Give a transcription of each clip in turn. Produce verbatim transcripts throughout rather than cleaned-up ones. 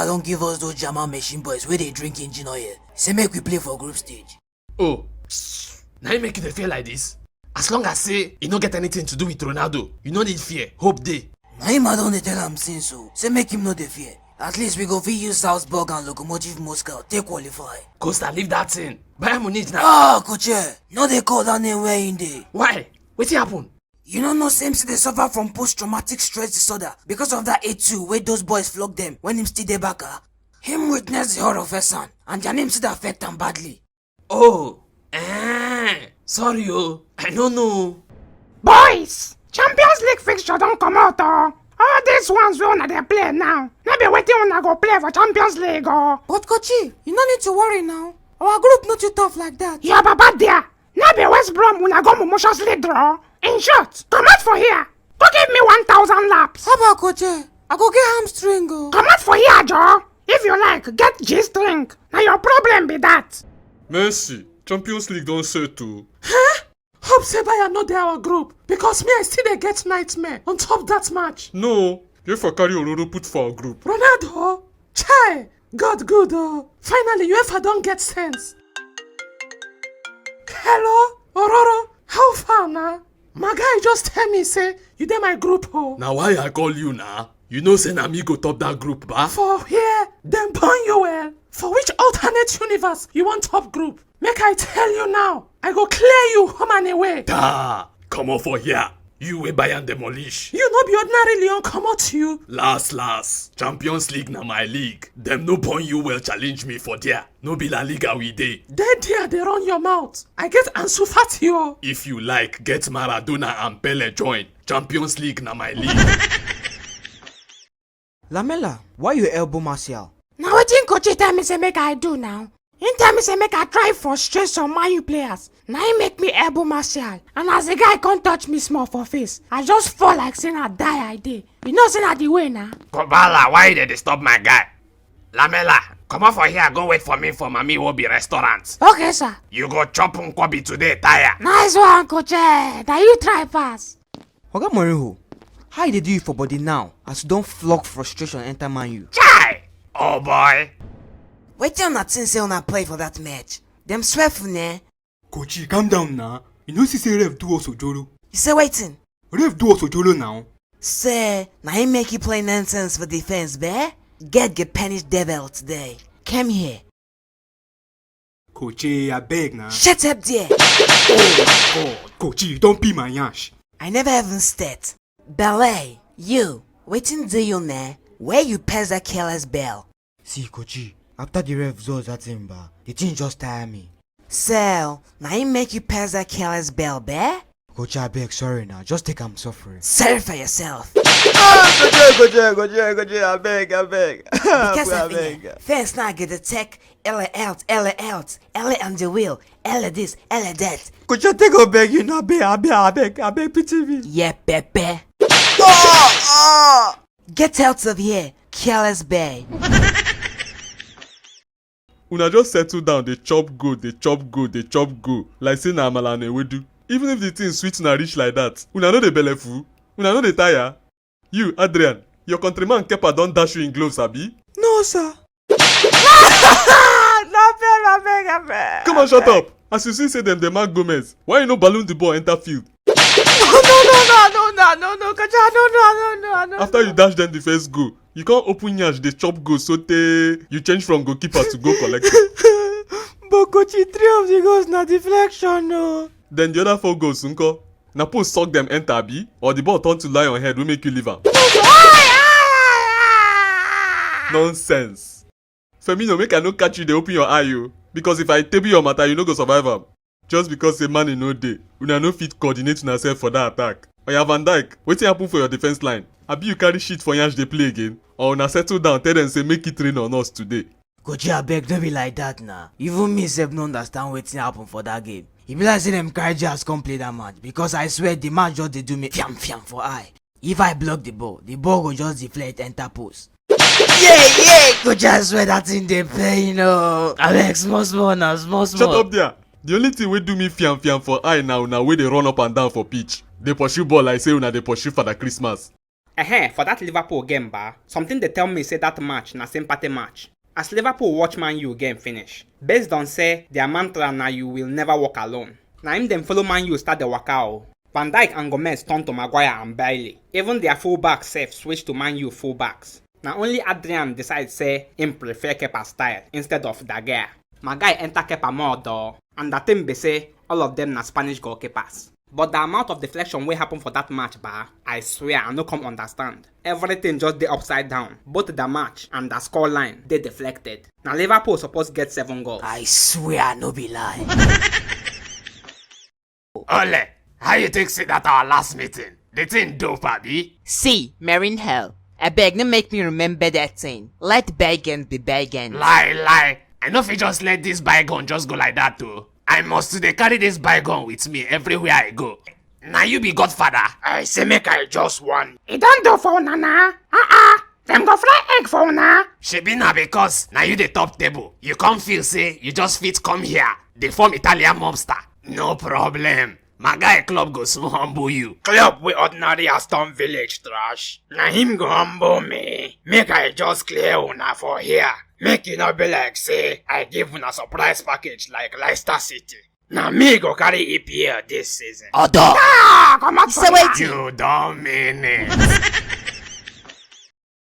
Don give us those German machine boys wey dey drink engine oil. Say make we play for group stage. Oh, na him make you dey feel like this? As long as say e no get anything to do with Ronaldo, you no need fear. Hope dey. Na him I don dey tell am since o. Say make him no dey fear. At least we go fit use Salzburg and Lokomotiv Moscow take qualify. Costa, leave that thing. Bayern Munich na. Ah, coach, eh, no dey call that name where him dey. Why? Wetin happen? You no know say him still dey suffer from post-traumatic stress disorder because of that eight two wey those boys flog them when him still dey back, ah? Him witness the horror firsthand, and their name still dey affect am badly. Oh, eh, sorry o, I no know. Boys, Champions League fixture don comot o. All these ones wey una dey play now, no be wetin una go play for Champions League o. But coach, you no need to worry now. Our group no too tough like that. Your baba there, no be West Brom una go mumoshously draw. In short, comot for here. Go give me one thousand laps. Haba coach, I go get hamstring o. Comot for here, Joe. If you like, get G-string. Na your problem be that. Mercy, Champions League don set o. Huh? Hope say Bayern no dey our group because me I still dey get nightmare on top that match. No, UEFA carry Ororo put for our group. Ronaldo? Chai! God good o. Finally, UEFA don get sense. Hello, Ororo, how far na? My guy just tell me say you dey my group o. Na why I call you na. You know say na me go top that group, ba? For here, dem born you well. For which alternate universe you wan top group? Make I tell you now, I go clear you home and away. Da! Comot for here. You wey Bayern demolish. You no be ordinary Leon comot you. Last last, Champions League na my league. Dem no born you well challenge me for there. No be La Liga we dey. Dey there dey run your mouth. I get Ansu Fati o. If you like, get Maradona and Pele join. Champions League na my league. Lamela, why you elbow Martial? Na wetin coach tell me say make I do now. Him tell me say make I try frustrate some Man U players. Na him make me elbow Martial. And as the guy come touch me small for face, I just fall like say na die I dey. You know say na the way na. Kobala, why you dey disturb my guy? Lamela, comot for here, go wait for me for Mami Wobi restaurant. Okay, sir. You go chop nkwobi today, tire. Nice one, coach. Eh, na you try pass. Oga Mourinho, how e dey do you for body now as you don flog frustration enter Man U? Chai! Oh boy! Wetin una think say una play for that match? Dem swear for ne? Coachy, calm down na. You no see say ref do us ojoro? You say wetin? Ref do us ojoro now. Say, na him make you play nonsense for defense, be? Get get punish devil today. Come here. Coachy, abeg na. Shut up there. Oh my God. Coachy, you don pee my yansh. I never even start. Ballet, you, wetin do you ne? Where you pass that careless bell? See, Coachy, after the ref do us that thing, ba, the thing just tire me. So, na him make you pass that careless bell, be? Coachy, abeg, sorry na. Just take am suffering. Sorry for yourself. Ah, Coachy, Coachy, Coachy, Coachy, abeg, abeg. Because of him, fans now get the tech, L A out, L A out, L A on the wheel, L A this, L A that. Coachy, take go beg you now, abeg, abeg, abeg, abeg, pity me. Yeah, Pepe. Ah, ah. Get out of here, careless boy. Una just settle down, dey chop go, dey chop go, dey chop go, like say na amala and ewedu. Even if the thing sweet una reach like that, una no dey belleful? Una no dey tire? You, Adrian, your countryman Kepa don dash you in gloves, abi? No, sir. No, abeg, abeg, abeg. Come on, shut up. As you see say dem dey mark Gomez, why you no balloon the ball enter field? No, no, no, no, no, no, no, no, Coach, I no know, I no know, I no know. After you dash dem the first goal, you come open yansh dey chop goal sotey you change from goalkeeper to goal collector. But Coach, three of the goals na deflection o. Then the other four goals nko? Na post suck dem enter, abi? Or the ball turn to lie on head wey make you leave am? Nonsense. Firmino, make I no catch you dey open your eye o, because if I table your matter, you no go survive am. Just because say Man U no dey, una no fit coordinate una sef for that attack. Oya, Van Dijk, wetin happen for your defense line? Abi you carry shit for yansh dey play again? Or una settle down, tell dem say make e train on us today? Coach, abeg, no be like that na. Even me sef no understand wetin happen for that game. E be like say dem carry jazz come play that match, because I swear the match just dey do me fiam fiam for eye. If I block the ball, the ball go just deflect enter post. Yeah, yeah, Coach, I swear that thing dey pain o. Abeg, small small na, small small. Shut up there. The only thing wey do me fiam fiam for eye na una wey dey run up and down for pitch, dey pursue ball like say una dey pursue Father Christmas. Ehen, for that Liverpool game, ba, something dey tell me say that match na sympathy match. As Liverpool watch Man U game finish, based on say their mantra na "You will never walk alone," na im dem follow Man U start the waka o. Van Dijk and Gomez turn to Maguire and Bailey. Even their fullback sef switch to Man U fullbacks. Na only Adrian decide say im prefer Kepa style instead of De Gea. My guy enter Kepa more though, and the thing be say all of them na Spanish goalkeepers. But the amount of deflection wey happen for that match, ba, I swear I no come understand. Everything just dey upside down. Both the match and the score line dey deflected. Na Liverpool suppose get seven goals. I swear no be lie. Ole, how you take see that our last meeting? The thing dope, abi? See, Marin Hell, I beg, no make me remember that thing. Let bygones be bygones. Lie, lie. I no fit just let this bygone just go like that, though. I must to dey carry this bygone with me everywhere I go. Na you be godfather. I say make I just one. E don do for una na. Uh-uh. Dem go fry egg for una. Shebi na because na you dey top table. You come feel say you just fit come here, dey form Italian mobster. No problem. My guy, club go soon humble you. Club wey ordinary Aston Village trash, na him go humble me. Make I just clear una for here. Make e no be like say I give una surprise package like Leicester City. Na me go carry E P L this season. Odo! Ah, comot for here. You don mean it.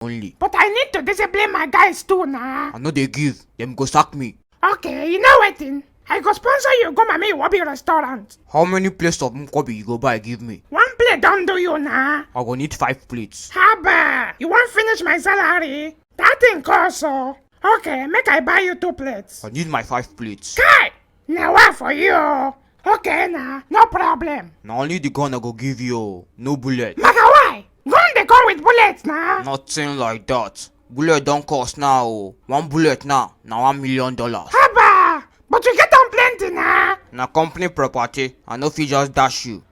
Only. But I need to discipline my guys too na. I no dey give, dem go sack me. Okay, you know wetin? I go sponsor you go Mami Iwobi restaurant. How many plates of nkwobi you go buy give me? One plate don do you na. I go need five plates. Haba, you wan finish my salary? That thing cost o. Okay, make I buy you two plates. I need my five plates. Kai! Na wa for you o. Okay na, no problem. Na only the gun I go give you o, no bullet. Maga why? Gun dey come with bullet na. Nothing like that. Bullet don cost now o. One bullet now na one million dollars. Haba! But you get am plenty na. Na company property, I no fit just dash you.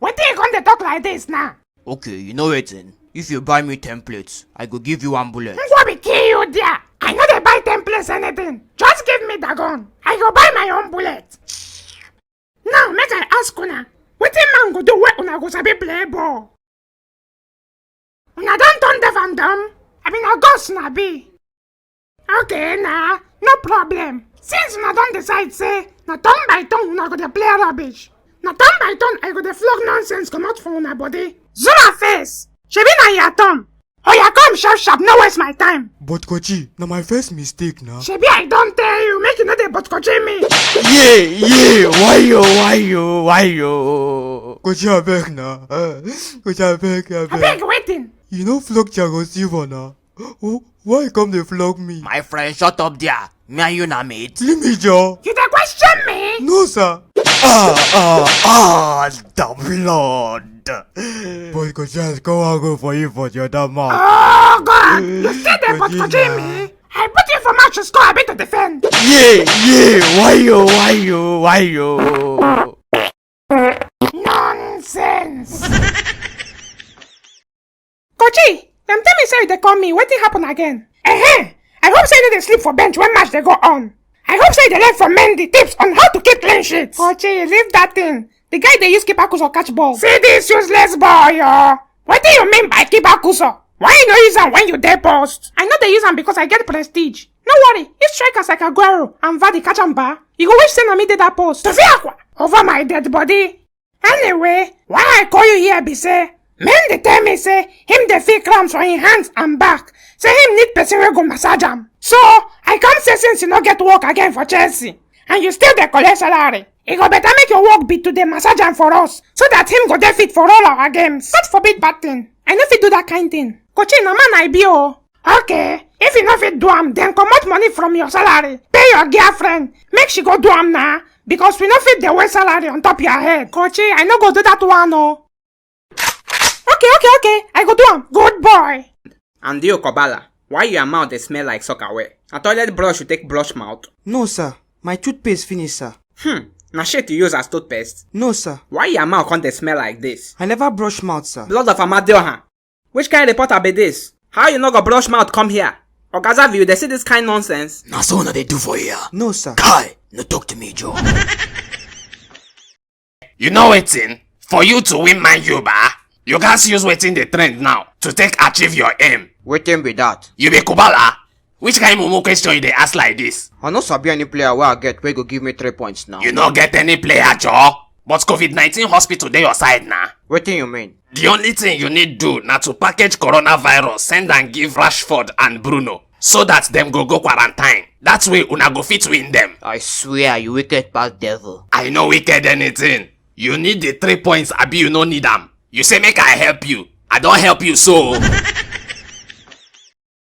Wetin you come dey talk like this now? Okay, you know wetin? If you buy me ten plates, I go give you one bullet. Ngwobi kill you there. I no dey buy ten plates anything. Just give me the gun. I go buy my own bullet. Now make I ask una, wetin man go do wey una go sabi play ball? Una don turn deaf and dumb? Abi na ghost una be? Okay na, no problem. Since una don decide say na turn by turn una go dey play rubbish, na turn by turn I go dey flog nonsense comot for una body. Zuma face, shebi na your turn? Oya come sharp sharp, no waste my time. But Kochi, na my first mistake na. Shebi I don tell you make you no dey but Kochi me. Yeah, yeah, wayo, wayo, wayo. Kochi abeg na. Kochi abeg, abeg. Abeg wetin? You no flog Thiago Silva na. Wh- Why you come dey flog me? My friend, shut up there. Me and you na mate. Leave me, Joe. You dey question me? No, sir. Ah, ah, ah, the blood. But Kochi has come and go for you for the other mouth. Oh God, you still dey but Kochi me? I put you for match to score, I bet to defend. Yeah, yeah, wayo, wayo, wayo. Nonsense. Kochi, dem tell me say you dey call me. Wetin happen again? Ehem! I hope say you no dey sleep for bench when match dey go on. I hope say you dey learn from Mendy tips on how to keep clean sheet. Kochi, leave that thing. The guy dey use keeper kuso catch ball. See this useless boy, yo. Wetin you mean by keeper kuso? Why you no use am when you dey post? I no dey use am because I get prestige. No worry, if strikers like Aguero and Vardy catch am ba, you go wish say na me dey that post. Tofi Akwa, over my dead body. Anyway, why I call you here be say, men dey tell me say him dey feel cramps for him hands and back, say him need person wey go massage am. So, I come say since you no get work again for Chelsea, and you still dey collect salary, e go better make your work be to dey massage am for us, so that him go dey fit for all our games. God forbid bad thing. I no fit do that kind thing. Kochi, na man I be o. Okay, if you no fit do am, then comot money from your salary. Pay your girlfriend, make she go do am na, because we no fit dey waste salary on top your head. Kochi, I no go do that one o. Okay, okay, okay, I go do am. Good boy. And you, Kobala, why your mouth dey smell like soakaway? Na toilet brush you take brush mouth? No, sir. My toothpaste finish, sir. Hmm, na shit you use as toothpaste? No, sir. Why your mouth come dey smell like this? I never brush mouth, sir. Blood of Amadioha. Which kind reporter be this? How you no go brush mouth come here? Oga Zavi, you dey see this kind nonsense? Na so una dey do for here. No, sir. Kai, no talk to me, Joe. You know wetin? For you to win Man U, ba, You gats use wetin dey trend now to take achieve your aim. Wetin be that? You be Kubala? Which kind mumu question you dey ask like this? I no sabi any player wey I get wey go give me three points now. You no get any player, Joe. But covid nineteen hospital dey your side na. Wetin you mean? The only thing you need do na to package coronavirus, send am give Rashford and Bruno, so that dem go go quarantine. That way una go fit win dem. I swear you wicked pass devil. I no wicked anything. You need the three points, abi you no need am? You say make I help you. I don help you so.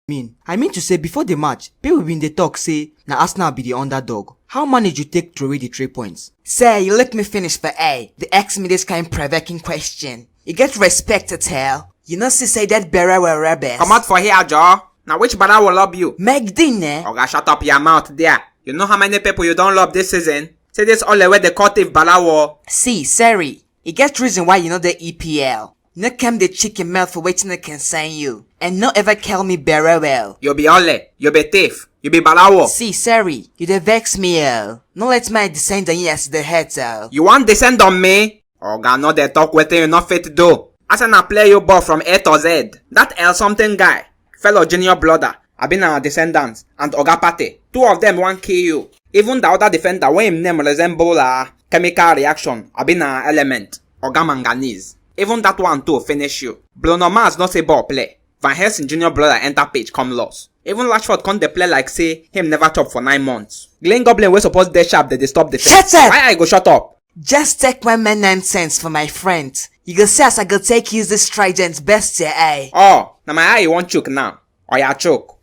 Mean, I mean to say before the match, people been dey talk say na Arsenal be the underdog. How manage you take throw away the three points? Sir, you let me finish for A. They ask me this kind provoking question. You get respect at all? You know, see say that Bere were rubbish. Comot for here, Joe. Now which Bere will love you? Meg Dine. Oga, shut up your mouth there. You know how many people you don't love this season? Say this all the way the cultive Balawo. See, sorry. E get reason why you no dey E P L. No come dey chicken mouth for wetin no concern you, and no ever call me Bere well. You be ole, you be thief, you be balawo. See, sorry, you dey vex me, oh. No let my descend on you as the head, oh. You wan descend on me? Oga, no dey talk wetin you no fit do. Arsenal play you ball from A to Z. That L something guy, fellow junior brother, abi na descendants, and Oga Pate. Two of them wan kill you. Even the other defender wey him name resemble uh, chemical reaction, abi na element, Oga Manganese. Even that one too finish you. Bruno Mars no say ball play. Van Helsing junior brother enter pitch come loss. Even Rashford come dey play like say him never chop for nine months. Green Goblin wey suppose dey sharp dey disturb the Shut up! Why I go shut up? Just take my man nonsense for my friend. You go see as I go take use this trident best your eye. Oh, na my eye you wan chook now. Oya chook.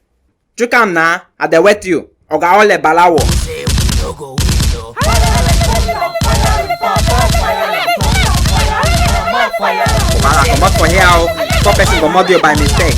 Chook am na, I dey wait you. Oga Ole Balawo. Say we no go win o. Obara, comot for here o. Poor person go murder you by mistake.